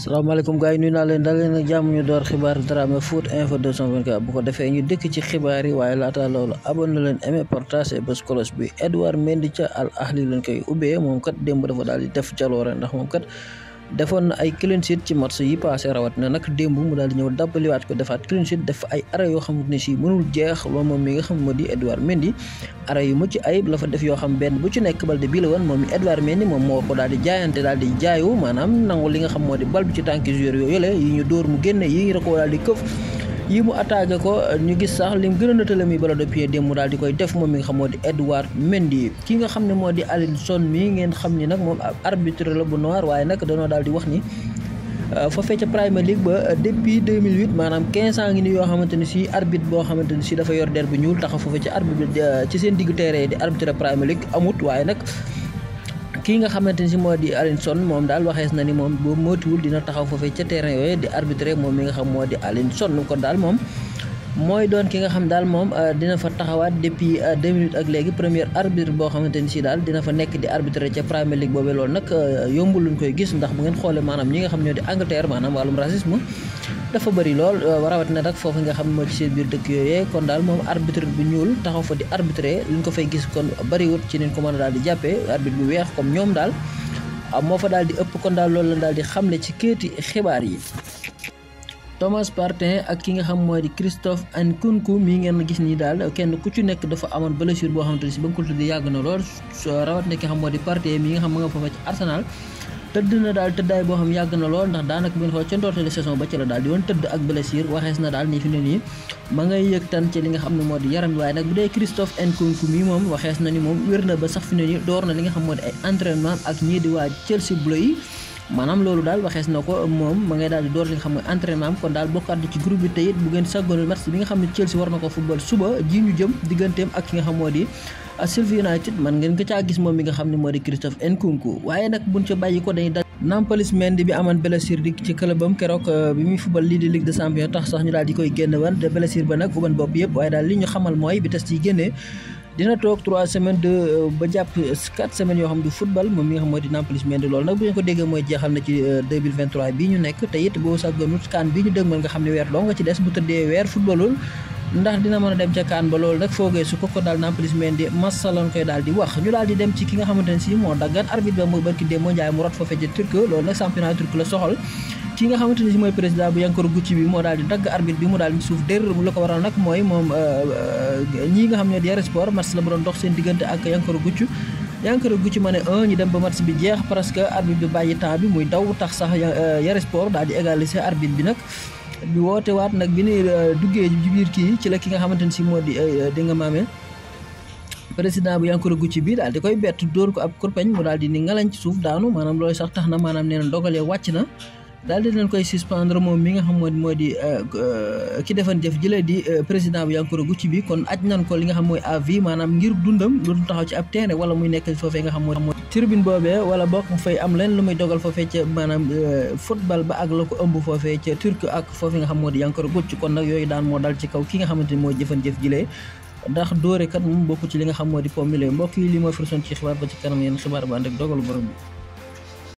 salaamaaleykum gars yi nuyu naa leen dal leen ak jàmm ñu door xibaar Dramé Foot Info 224 bu ko defee ñu dëkk ci xibaar yi waaye laata loolu abonné leen aimé partage bés cloche bi Edouard Mendy ca Al Ahly lañ koy ubbee moom kat démb dafa daal di def jaloore ndax moom kat defoon na ay clean sheet ci match yi passé rawat na nag démb mu daal di ñëw dabbaliwaat ko defaat clean sheet def ay arrêt yoo xamante ne si mënul jeex loolu moom mi nga xam moo di Edouard Mendy arrêt yu mucc ayib la fa def yoo xam benn bu ci nekk bal de bii la woon moom mi Edouard Mendy moom moo ko daal di jaayante daal di jaayu maanaam nangu li nga xam moo di bal bi ci tànki joueur yooyu yële yi ñu dóor mu génne yi ñu ko daal di këf yi mu attaqué ko ñu gis sax lim gën a nëtale mi ballon de pied démb mu daal di koy def moom mi nga xam moo di Edouard Mendy ki nga xam ne moo di Alisson mi ngeen xam ni nag moom arbitre la bu noir waaye nag dañoo daal di wax ni foofee ca Premier League ba depuis 2008 maanaam 15 ans ngi ni yoo xamante ne si arbitre boo xamante ne si dafa yor der bu ñuul taxaw foofee ca arbitre ci seen diggu terrain di arbitre Premier League amut waaye nag kii nga xamante ni si moo di Alisson moom daal waxees na ni moom boo moytuwul dina taxaw foofee ca terrain yooyu di arbitre moom mi nga xam moo di Alisson kon daal moom mooy doon ki nga xam daal moom dina fa taxawaat depuis 2 minutes ak léegi premier arbitre boo xamante ni si daal dina fa nekk di arbitre ca Premier League boobee loolu nag yombul luñ koy gis ndax bu ngeen xoolee maanaam ñi nga xam ñoo di Angleterre maanaam wàllum racisme dafa bëri lool rawat na nag foofu nga xam moo ci seen biir dëkk yooyee kon daal moom arbitre bu ñuul taxaw fa di arbitre liñ ko fay gis kon bëriwut ci niñ ko mën a daal di jàppee arbitre bu weex comme ñoom daal moo fa daal di ëpp kon daal loolu la daal di xamle ci kéeti xibaar yi. Thomas Partey ak ki nga xam mooy di Christophe Nkunku mii ngeen gis nii daal kenn ku ci nekk dafa amoon blessure boo xamante ne si ba nga ko tuddee yàgg na lool rawat na ki nga xam moo di Partey mi nga xam ma nga foofa ci Arsenal tëdd na daal tëddaay boo xam yàgg na lool ndax daanaka bu ngeen xool ca ndoorteelu saison ba ci la daal di woon tëdd ak blessure waxees na daal nii fi ne nii ma ngay yëg tan ci li nga xam ne moo di yaram waaye nag bu dee Christophe Nkunku mi moom waxees na ni moom wér na ba sax fi ne nii door na li nga xam moo di ay entraînement ak ñii di waa Chelsea Bleu yi maanaam loolu daal waxees na ko moom ma ngay daal di door li nga xam ne entraînement am kon daal bokkaat ci groupe bi te it bu ngeen saggoonul match bi nga xam ne Chelsea war na ko football suba ji ñu jëm digganteem ak ki nga xam moo di Sheffield United man ngeen ko caa gis moom mi nga xam ne moo di Christophe Nkunku waaye nag buñ ca bàyyi ko dañuy dal Nampalys Mendy bi amoon blessure di ci clubam keroog bi muy football lii di Ligue des Champions tax sax ñu daal di koy génn wan de blessure ba nag uban bopp yëpp waaye daal li ñu xamal mooy bi test yi génnee dina toog 3 semaines ba jàpp 4 semaines yoo xam du football moom mi nga xam moo di Nampalys Mendy loolu nag bu ñu ko déggee mooy jeexal na ci 2023 bii ñu nekk te it boo sàggoonut kaan bii ñu dëgmal nga xam ne weer doo nga ci des bu tëddee weer footballul ndax dina mën a dem ca kaan ba loolu nag foogee su ko daal Nampalys Mendy masaloon koy daal di wax ñu daal di dem ci ki nga xamante ne si moo daggan arbitre ba mooy barki dee moo njaay mu rot foofee ca Turquie loolu nag championnat turc la soxal ki nga xamante ne si mooy président bu Yankoro Gucci bi moo daal di dagg arbitre bi mu daal di suuf dér bu la ko waral nag mooy moom ñii nga xam ne di Yara Sport match la bu doon dox seen diggante ak Yankoro Gucci ma ne ñu dem ba match bi jeex parce que arbitre bi bàyyi temps bi muy daw tax sax Yara Sport daal di égaliser arbitre bi nag bi woote waat nag bi ne duggee ci biir kii ci la ki nga xamante ne si moo di nga maamee président bu Yankoro Gucci bi daal di koy bett dóor ko ab kurpeñ mu daal di ni ngalañ ci suuf daanu maanaam loolu sax tax na maanaam nee na dogalee wàcc na daal di leen koy suspendre moom mi nga xam moo di ki defan jëf jëlee di président bu Yankoro Gucci bi kon aj nan ko li nga xam mooy à vie maanaam ngir dundam lu taxaw ci ab terrain wala muy nekk foofee nga xam mooy tribune boobee wala bokk mu fay am leen lu muy dogal foofee ca maanaam football ba ak la ko ëmb foofee ca Turc ak foofee nga xam moo di Yankoro Gucci kon nag yooyu daan moo dal ci kaw ki nga xamante ni mooy jëfan jëf jëlee ndax dóore kat moom bokk ci li nga xam moo di pommile mbokk yi li mooy firson ci xibaar ba ci kanam yéen xibaar ba ànd ak dogalu borom bi